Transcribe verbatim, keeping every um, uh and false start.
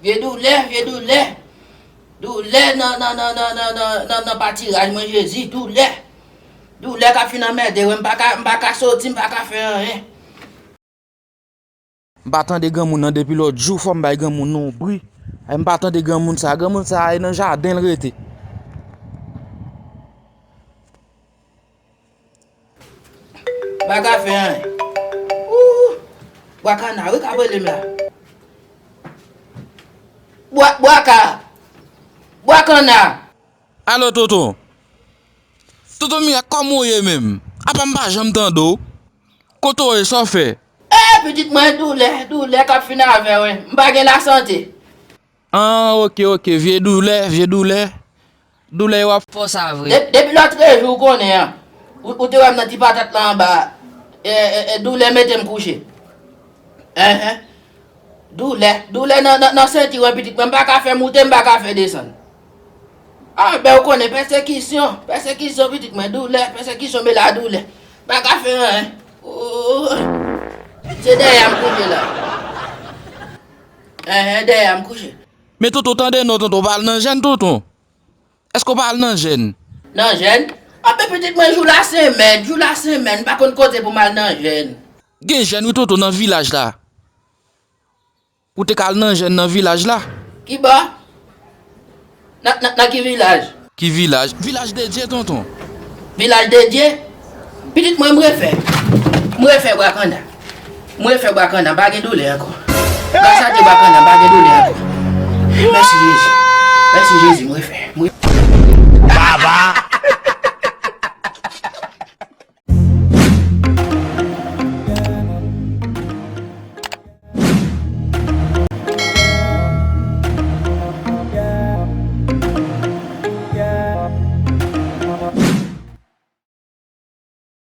Vye doulè, vye doulè. Doulè nan, nan, nan patiraj mwen, Jezi. Doulè. Doulè k ap fin anmède mwen. M pa ka, m pa ka soti, m pa ka fè anyen. M pa tande granmoun nan depi lòt jou, fò m bay granmoun nan yon bri. Ay, m pa tande granmoun sa. Granmoun sa, e nan jaden l rete. M pa ka fè anyen. Ooh! Bwa Kana wi k ap rele m la. Bwa, Bwa Ka. Bwa Kana. Alo, Tonton. Tonton Mirak, kòman w ye menm? Apa m pa janm tande w? Kote w ye, sa w fè? Eh, pitit mwen, doulè, doulè k ap fin avè w, wi. M pa gen lasante. Ah, oke, oke, vye doulè, vye doulè. Doulè yo ap fè w sa vre. De-, depi lòtrejou, ou konnen an. Ou, ou te wè m nan ti patat la anba a. E, e, e, doulè mete m kouche. Enhen. Doulè, doulè nan, nan, nan senti mwen, pitit mwen. M pa ka fè moute, m pa ka fè desann. Ah, ben, ou konnen, pèsekisyon, pèsekisyon, pitit mwen, doulè, pèsekisyon, men la doulè. M pa ka fè anyen. Oh, se dèyè a m kouche la. Enhen, dèyè a m kouche. Men Tonton, tande non, Tonton, w pa al nan jèn, Tonton. Èske w pa al nan jèn? Nan jèn? Anben, pitit mwen, jou lasemèn, jou lasemèn, m pa konn kote pou m al nan jèn. Gen jèn, wi, Tonton, nan vilaj la. Ou te ka al nan jèn nan vilaj la? Ki bò? Nan, nan, nan ki vilaj? Ki vilaj? Vilaj de Dye, Tonton. Vilaj de Dye? Pitit mwen, m refè. M refè Bwa Kana. M refè Bwa Kana, m pa gen doulè ankò. Gras a Dye, Bwa Kana, m pa gen doulè ankò. Mèsi Jezi. Mèsi Jezi, m refè. M refè. Baba!